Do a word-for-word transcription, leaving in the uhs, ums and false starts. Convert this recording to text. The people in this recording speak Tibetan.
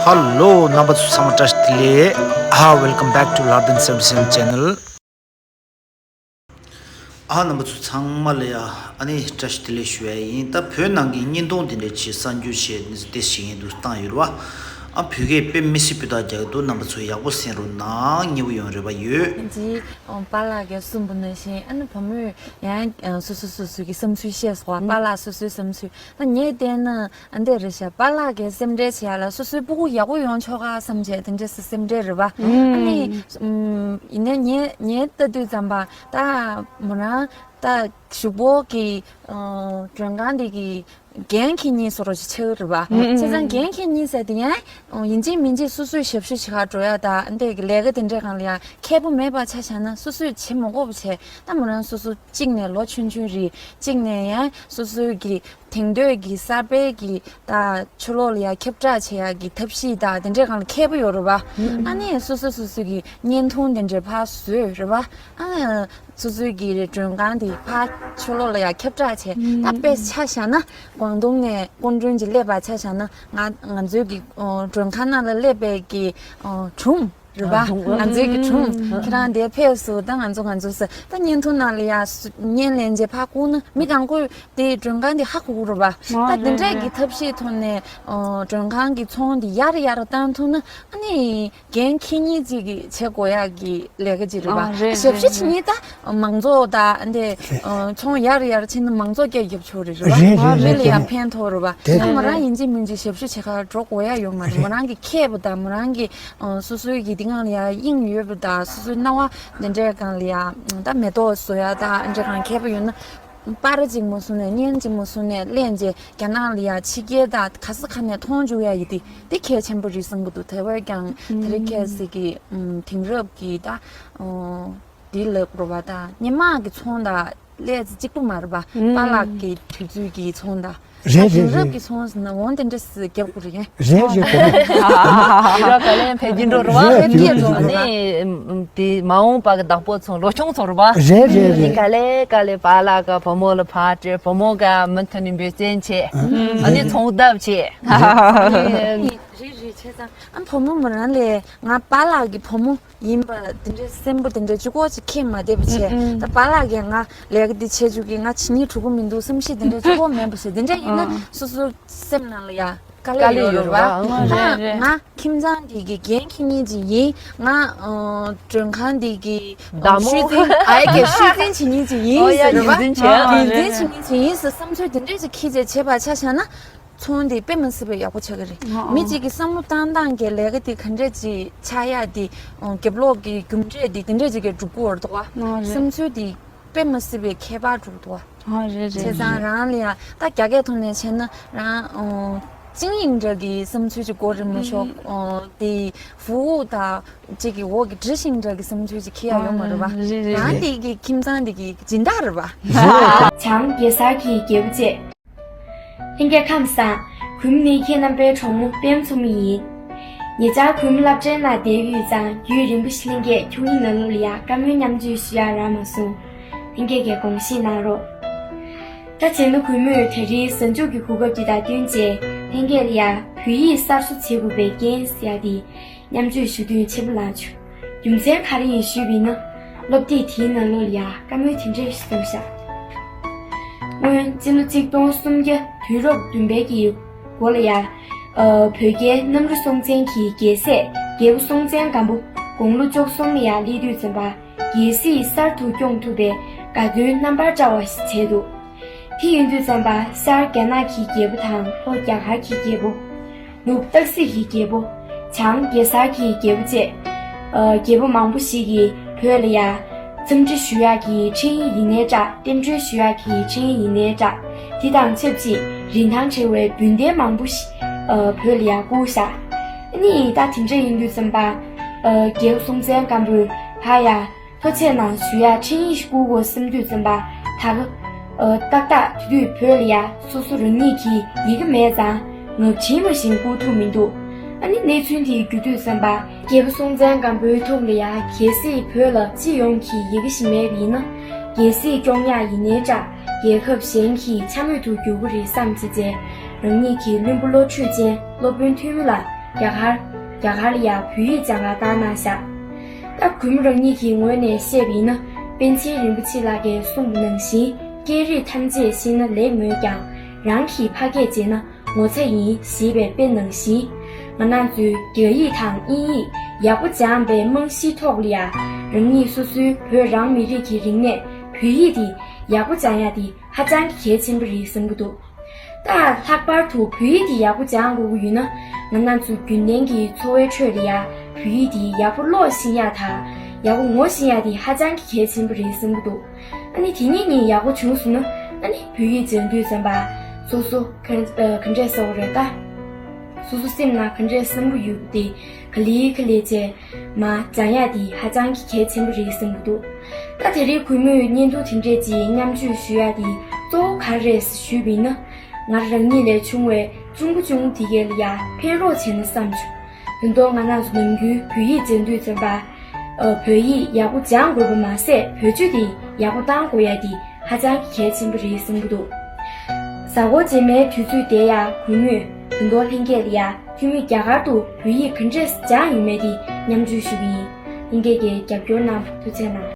ཧ་ལོ། རྣམ་པ་ཚོ་ཚང་མ་བཀྲ་ཤིས་བདེ་ལེགས། ཨ། Welcome back to Lardin seventy-seven channel. ཨ། རྣམ་པ་ཚོ་ཚང་མ་ལ་ཡ་ཨ་ནི་བཀྲ་ཤིས་བདེ་ལེགས་ཞུ་ཡ་ཡིན། ད་བོད་ནང་གི་བརྙན་ཐུང་དེ་འདྲ་ཅིག་གསར་འགྱུར་བྱས་ནས་དེ་ཞིག་ཡིན་འདུག་བཏང་ཡོད་རེད་བ། ཨ། བོད་སྐད་དཔེ་མི་སྲིད་སྤུས་དག་རྒྱག་གི་འདུག་རྣམ་པ་ཚོ་ཡག་པོ་གསན་རོགས་གནང་། མཉེས་པོ་ཡོང་རེ་བ་ཡོད། ཇི། ཨོ། པཱ་ལགས་ཀྱིས་གསུངས་པ་ནང་བཞིན་ཨ་ནི་བུ་མོས་ཡང་སོ་སོ་སོ་སོའི་གི་བསམ་ཚུལ་བཤད་སོང་བ། པཱ་ལགས་སོ་སོའི་བསམ་ཚུལ། ད་ངས་བལྟས་ན་ཨ་འདྲ་རེད་ཤག་པཱ་ལགས་ཀྱིས་སེམས་ཁྲལ་བྱེད་ཡ་ལ་སོ་སོའི་སྤུ་གུ་ཡག་པོ་ཡོང་ཆོག་ག་བསམ་བྱས་དེ་འདྲ་སེ་སེམས་ཁྲལ་རེད་བ། ཨ་ནི་ཨུམ། ཡིན་ནའི་ངས་ངས་ལྟ་དུས་ཙམ་པ་ད་མོ་རང་ད་གཞུག་པོ་གི་ཨོ། མགྲོན་ཁང་འདི་གི་འགན་འཁྱེར་མཁན་བཟོ་འདྲ་ཞིག་ཆགས་ཀྱི་རེད་བ། ཨུམ། བྱས་ཙང་འགན་འཁྱེར་མཁན་ཟེར་དེ་ཡང་ཡིན་གཅིག་མིན་གཅིག་སོ་སོའི་ཞབས་ཞུ་བྱེད་གར་འགྲོ་ཡ་ད་འདི་གི་ལས་ཀ་དེ་འདྲའི་སྒང་ལ་ཡ་མཁས་པོ་མེད་པ་ཆ་བཞག་ན་སོ་སོས་བྱེད་མ་དགོས་པ་བྱས། ད་མོ་རང་སོ་སོ་གཅིག་ནས་ལོ་ཆུང་ཆུང་རེད། གཅིག་ནས་ཡང་སོ་སོའི་གི་དེང་དུས་ཀྱི་གསར་པའི་གི་ད་ཕྱི་ལོགས་ལ་ཡ་ཁྱབ་བསྒྲགས་བྱེད་ཡ་གི་ཐབས་ཤེས་ད་དེ་འདྲའི་སྒང་ལ་མཁས་པོ་ཡོད་རེད་བ། ཨ་ནི་སོ་སོ་སོ་སོའི་གི་བརྙན་ཐུང་དེ་འདྲའི་ཕར་བཟོས་རེད་བ། ཨ། སོ་སོའི་གི་མགྲོན་ཁང་དེ་ཕར་ཕྱི་ལོགས་ལ་ཡ་ཁྱབ་བསྒྲགས་བྱས། ད་དཔེ་ཆ་བཞག་ན་ཀོང་ཏུང་ནས་སྐུ་མགྲོན་གྱི་སླེབས་པ་ཆ་བཞག་ན་ང་ང་ཚོའི་གི་ཨོ། མགྲོན་ཁང་ནང་ལ་སླེབས་པའི་གི་ཨོ། སྒྲུང་རེད་བ། ང་ཚོའི་གི་སྒྲུང་ཁྱེད་རང་འདིར་ཕེབས་སོང་། ད་ང་ཚོ་ང་ཚོ་ཟེར། ད་བརྙན་ཐུང་ནང་ལ་ཡ་བརྙན་ལེན་བྱས་ཕར་བསྐུར་ན་མི་གང་པོས་དེ་མགྲོན་ཁང་དེ་ཧ་གོ་གི་རེད་བ། ད་དེ་འདྲའི་གི་ཐབས་ཤེས་ཐོག་ནས་ཨོ། མགྲོན་ཁང་གི་ཚོང་དེ་ཡར་ཡར་བཏང་ཐུབ་ན་ཨ་ནི། འགན་འཁྱེར་མཁན་ཅིག་གིས་བྱེད་དགོས་ཡག་གི་ལས་ཀ་ཅིག་རེད་པ། ཨ། རེད། ཞབས་ཞུ་རེད། བྱེད་མཁན་ད་མང་ཚོགས་ད་འདི་ཨ། ཚོང་ཡར་ཡར་ཕྱིན་ན་མང་ཚོགས་སྐད་རྒྱབ་ཆོག་རེད། རེད་པ། རེད། རེད། རེད། མི་ལ་ཡང་ཕན་ཐོགས་རེད་པ། རེད། ད་མོ་རང་ཡིན་གཅིག་མིན་གཅིག་ཞབས་ཞུ་བྱེད་གར་འགྲོ་དགོས་ཡག་ཡོད་མ་རེད། རེད། མོ་རང་གི་མཁས་པ་དང་མོ་རང་གི་ཨ། སོ་སོའི་གི་དེ་སྒང་ལ་ཡང་དབྱིངས་ཡོད་པ་དང་སོ་སོའི་སྣང་བ་འདི་འདྲའི་སྒང་ལ་ཡང་ད་མེ་ཏོག་བཟོ་ཡག་ད་འདྲའི་སྒང་མཁས་པོ་ཡོད་ན། པར་གཅིག་མ་བཟོས་ནས་བརྙན་གཅིག་མ་བཟོས་ནས་ལེན་རྗེས་རྒྱ་ནག་ལ་ཡ་ཕྱི་རྒྱལ་དང་ག་ས་ག་ནས་མཐོང་བཅུག་ཡ་ཡིན་དེ་དེ་གལ་ཆེན་པོ་རེད་བསམ་གྱི་འདུག་དེ་བས་ཀྱང་དེ་རིང་ཁ་སང་གི་དེང་རབས་ཀྱི་ད་འདི་ལབ་དགོས་པ་ད་སྔོན་མ་གི་ཚོང་དང་ལས་གཅིག་པུ་མ་རེད་པ། པཱ་ལགས་ཀྱི་དུས་ཚོད་ཀྱི་ཚོང་དང་། རེད། རེད། དེང་རབས་རེད། ཀྱི་ཚོང་ཟེར་ན་འོང་དེ་འདྲ་སེ་རྒྱབ་དགོས་རེད། རེད། རེད། དུས་རབས་ག་ལེར་འཕེལ་རྒྱས་འགྲོ་རེད་བ། རེད། འཕེལ་རྒྱས་འགྲོ་རེད། ནི་དེ་མ་འོངས་པ་གི་བདག་པོ་ཚོ་ལོ་ཆུང་ཚོ་རེད་བ། རེད། རེད། རེད། ག་ལེ་ག་ལེ་པཱ་ལགས་ཀྱི་བུ་མོ་ལ་ཕར་སྤྲད། བུ་མོ་ག་མུ་མཐུད་ནས་འབད་བརྩོན་བྱེད། ཨ་ནི་ཚོང་བརྡབ་བྱེད། རེད། རེད། བྱས་ཙང་ཨ་བུ་མོ་མོ་རང་ལས་ང་པཱ་ལགས་ཀྱི་བུ་མོ་ཡིན་པ་དེ་འདྲའི་སེམས་པ་དེ་འདྲའི་གཅིག་པོ་ཅིག་ཁེངས་མ་བསྡད་པ་བྱས། ཨུ་ཨུ། ད་པཱ་ལགས་ཀྱིས་ང་ལས་ཀ་འདི་བྱེད་བཅུག་གི་ང་བྱེད་སྙིང་བྲོ་གི་མི་འདུག་བསམ་ཤེས་དེ་འདྲའི་གཅིག་པོ་མེད་པ་བྱས། དེ་འདྲ་ཡིན་ན་ཨ་སོ་སོ་སེམས་ནང་ལ་ཡ་དཀའ་ལས་ཡོད་རེད་བ། དཀའ་ལས་ཡོད་རེད་བ། ཨ་རེད་རེད། ང་ཁྱིམ་ཚང་འདི་གི་འགན་འཁྱེར་མཁན་ཅིག་ཡིན། ང་ཨ་མགྲོན་ཁང་འདི་གི་བདག་མོ་ཤུལ་འཛིན། ཨའི་གི་ཤུལ་འཛིན་བྱེད་མཁན་ཅིག་ཡིན་ཨོ་ཡ། ཟེར་རེད་བ། ཡིད་འཛིན་བྱེད། ཡིད་འཛིན་བྱེད་མཁན་ཅིག་ཡིན་ཟེར་བསམ་ཚུལ་དེ་འདྲས་ཅིག་འཁྱེར་བྱས་བྱས་པ་ཆ་བཞག་ན། ཚོང་འདི་དཔེ་མི་སྲིད་པའི་ཡག་པོ་ཆགས་ཀྱི་རེད། ཨོ། མི་གཅིག་གི་བསམ་བློ་བཏང་སྟངས་ཀྱི་ལས་ཀ་འདི་ག་འདྲས་ཅིག་ཆགས་ཡག་འདི། ཨོ། རྒྱབ་ལོགས་ཀྱི་རྒྱུ་འབྲས་འདི་དེ་འདྲས་ཅིག་གིས་སྒྲུབ་ཀྱི་ཡོད་རེད་འདུག་བ། ཨོ་རེད། བསམ་ཚུལ་འདི་དཔེ་མི་སྲིད་པའི་ཁྱད་པར་འགྲོ་གི་འདུག་བ། ཨོ་རེད་རེད། བྱས་ཙང་རེད། རང་ལ་ཡང་ད་རྒྱ་སྐད་ཐོག་ནས་བྱས་ན་རང་ཨོ་ཅིང་ཡིན་འདྲ་གི་བསམ་ཚུལ་ཅིག་གོ་རེ་མ་ཤོག་ཨོ་དེ་ཧྥུ་ཝུ་དང་གཅིག་གི་འོག་གི་ཀྲི་ཤིང་འདྲ་གི་བསམ་ཚུལ་ཅིག་འཁྱེར་ཡག་ཡོད་མ་རེད་བ། ཨོ་རེད་རེད། རང་རེད། དེ་གི་ཁྱིམ་ཚང་དེ་གི་སྦྱིན་བདག་རེད་བ། བྱང་གེ་སར་གྱི་རྒྱལ་པོ་བཅས། ལྷན་རྒྱས་ཁམས་བཟང་། གུས་མོ་ནི་ཁྱེད་རྣམ་པའི་གྲོགས་མོ་པད་མ་མཚོ་མོ་ཡིན། ཉེ་ཆར་གུས་མོ་སློབ་གྲྭའི་ནང་བསྡད་ཡོད་ཙང་རྒྱུན་རིང་པོ་ཞིག་ལྷན་རྒྱས་ཁྱུང་ཡིག་ནང་ལོགས་ལ་ཡ་བཀའ་མོལ་མཉམ་སྤྱོད་ཞུ་ཡག་རག་མ་སོང་། ལྷན་རྒྱས་ཀྱིས་དགོངས་བཞེས་གནང་རོགས། ད་བྱས་ན་གུས་མོས་དེ་རིང་གཟའ་མཇུག་གི་གོ་སྐབས་འདི་དང་བསྟུན་བྱས་ལྷན་རྒྱས་ལ་ཡ་བོད་ཡིག་གསར་བཟོ་བྱེད་དགོས་པའི་རྐྱེན་ཟེར་ཡ་འདི། མཉམ་སྤྱོད་ཞུ་འདུན་ཆེན་པོ་ལངས་བྱུང་། རྒྱུ་མཚན་ག་རེ་ཡིན་ཞུས་པ་ཡིན་ན། སློབ་དེབ་དེའི་ནང་ལོགས་ལ་ཡ་བཀའ་མོལ་དེ་འདྲས་ཤིག་བཏང་ཤག་སྔོན་སྤྱི་ལོ་གཅིག་སྟོང་སུམ་བརྒྱ་དུས་རབས་བདུན་པའི་གི་འགོ་ལ་ཡ། ཨ། བོད་རྒྱལ་གནམ་རི་སྲོང་བཙན་གྱི་རྒྱལ་སྲས་རྒྱལ་པོ་སྲོང་བཙན་སྒམ་པོ་དགུང་ལོ་བཅུ་གསུམ་ལ་ཡ་སླེབས་དུས་ཙམ་པ། རྒྱལ་སྲིད་གསར་དུ་སྐྱོང་ཐུབ་པའི་དགའ་སྟོན་རྣམ་པར་བཀྲ་བ་ཞིག་བྱས་འདུག་དེ་ཡིན་དུས་ཙམ་པ་ཤར་རྒྱ་ནག་གི་རྒྱལ་པོ་དང་ལྷོ་རྒྱ་གར་གྱི་རྒྱལ་པོ། ནུབ་སྟག་གཟིག་གི་རྒྱལ་པོ། བྱང་གེ་སར་གྱི་རྒྱལ་པོ་བཅས། ཨ། རྒྱལ་པོ་མང་པོ་ཞིག་གིས་བོད་ལ་ཡ། འཚམས་འདྲི་ཞུ་ཡག་གི་འཕྲིན་ཡིག་ཡིན་ནའི་འདྲ། རྟེན་འབྲེལ་ཞུ་ཡག་གི་འཕྲིན་ཡིག་ཡིན་ནའི་འདྲ། དེ་དང་ཆབས་ཅིག་རིན་ཐང་བྲལ་བའི་འབུལ་རྟེན་མང་པོ་ཞིག་ཨ། བོད་ལ་ཡ་བསྐུར་ཤག་ཨ་ནི་ད་དེ་འདྲ་ཡིན་དུས་ཙམ་པ། ཨ། རྒྱལ་པོ་སྲོང་བཙན་སྒམ་པོས་ཕར་ཡ། ལྷོ་ཕྱོགས་ནང་ཞུ་ཡག་འཕྲིན་ཡིག་ཞིག་བསྐུར་དགོས་བསམ་དུས་ཙམ་པ། ད་ག་ཨ། ཏག་ཏག་དེ་དུས་བོད་ལ་ཡ་སོ་སོ་རང་ཉིད་ཀྱི་ཡི་གེ་མེད་ཙང་ངག་འཕྲིན་མ་བཞིན་བསྐུར་ཐུབ་མི་འདུག་ཨ་ནི་གནས་ཚུལ་འདི་བརྒྱུད་དུས་ཙམ་པ། རྒྱལ་པོ་སྲོང་བཙན་སྒམ་པོའི་ཐོག་ལ་ཡ་གལ་སྲིད་བོད་ལ་སྤྱི་ཡོངས་ཀྱི་ཡི་གེ་ཞིག་མེད་པ་ཡིན་ན། རྒྱལ་སྲིད་སྐྱོང་ཡག་ཡིན་ནའི་འདྲ། རྒྱལ་ཁབ་གཞན་གྱི་འཕྱ་སྨོད་དུ་འགྱུར་གྱི་རེད་བསམ་བྱས་རྗེས། རང་ཉིད་ཀྱི་བློན་པོ་བློ་གྲོས་ཅན་སློབ་དཔོན་ཐོན་མི་ལ། རྒྱ་གར་རྒྱ་གར་ལ་ཡང་བོད་ཡིག་སྦྱང་གར་བཏང་གནང་བཞག་ད་གུས་མོ་རང་ཉིད་ཀྱི་ངོས་ནས་བཤད་པ་ཡིན་ན། པཎ་ཆེན་རིན་པོ་ཆེ་ལགས་ཀྱིས་གསུངས་པ་ནང་བཞིན། སྐད་རིགས་ཐམས་ཅད་ཤེས་ན་ལེགས་མོད་ཀྱང་། རང་གི་ཕ་སྐད་བརྗེད་ན་ངོ་ཚ་ཡིན་ཞེས་པའི་དཔེ་ནང་བཞིན། ང་རང་ཚོའི་རྒྱ་ཡིག་དང་དབྱིན་ཡིག་ཡག་པོ་སྦྱངས་པའི་རྨང་གཞིའི་ཐོག་ལ་ཡང་། རང་ཉིད་སོ་སོའི་བོད་རང་མི་རིགས་ཀྱི་རིག་གནས་བོད་ཡིག་འདི་ཡག་པོ་སྦྱང་ཡ་འདི་ཧ་ཅང་གི་གལ་ཆེན་པོ་རེད་བསམ་གྱི་འདུག་ད་ལྷག་པར་དུ་བོད་ཡིག་འདི་ཡག་པོ་སྦྱང་དགོས་ཀྱི་ཡོད་ན། ང་རང་ཚོ་རྒྱུན་ལྡན་གྱི་འཚོ་བའི་ཁྲོད་ལ་ཡང་བོད་ཡིག་འདི་ཡག་པོ་ཀློག་ཤེས་ཡ་དང་། ཡག་པོ་ངོ་ཤེས་ཡ་འདི་ཧ་ཅང་གི་གལ་ཆེན་པོ་རེད་བསམ་གྱི་འདུག་ཨ་ནི་དེ་གཉིས་གཉིས་ཡག་པོ་བྱུང་སོང་ན། ཨ་ནི་བོད་ཡིག་སྦྱང་དུས་ཙམ་པ་སོ་སོ་ག་ཨ་ག་འདྲས་ཟེར་དགོས་རེད་ད། སོ་སོ་སེམས་ནང་ག་འདྲས་བསམ་གྱི་ཡོད་དེ། ག་ལེ་ག་ལེ་བྱས་མར་སྦྱང་ཡ་དེ་ཧ་ཅང་གི་གལ་ཆེན་པོ་རེད་བསམ་གྱི་འདུག་ད་དེ་རིང་གུས་མོས་བརྙན་ཐུང་དེ་འདྲས་ཅིག་མཉམ་སྤྱོད་ཞུ་ཡ་དེ་གཙོ་བོ་ག་རེ་རེད་ཞུས་པ་ཡིན་ན། ང་རང་ཉིད་ལས་ཆུང་བའི་ཆུང་ཀུ་ཆུང་ཀུ་དེ་གས་ལ་ཡ་ཕན་རོགས་བྱས་ན་བསམ་བྱུང་། དོན་དག་ང་རང་ཚོ་ནམ་རྒྱུན་བོད་ཡིག་སྦྱང་དུས་ཙམ་པ། ཨ་བོད་ཡིག་ཡག་པོ་སྦྱང་དགོས་པ་མ་ཟད། བེད་སྤྱོད་དེ་ཡག་པོ་བཏང་དགོས་ཡ་དེ་ཧ་ཅང་གི་གལ་ཆེན་པོ་རེད་བསམ་གྱི་འདུག་གཟའ་འཁོར་རྗེས་མའི་དུས་ཚོད་དེ་ཡ་གུས་མོས་དོན་དག་ལྷན་རྒྱས་ལ་ཡ་ཐུན་མོང་རྒྱ་གར་དུ་བོད་ཡིག་ག་འདྲས་སྦྱངས་ཡོད་མེད་དེ་མཉམ་སྤྱོད་ཞུ་གི་ཡིན། ལྷན་རྒྱས་ཀྱིས་རྒྱབ་སྐྱོར་གནང་བ་ཐུགས་རྗེ་གནང་།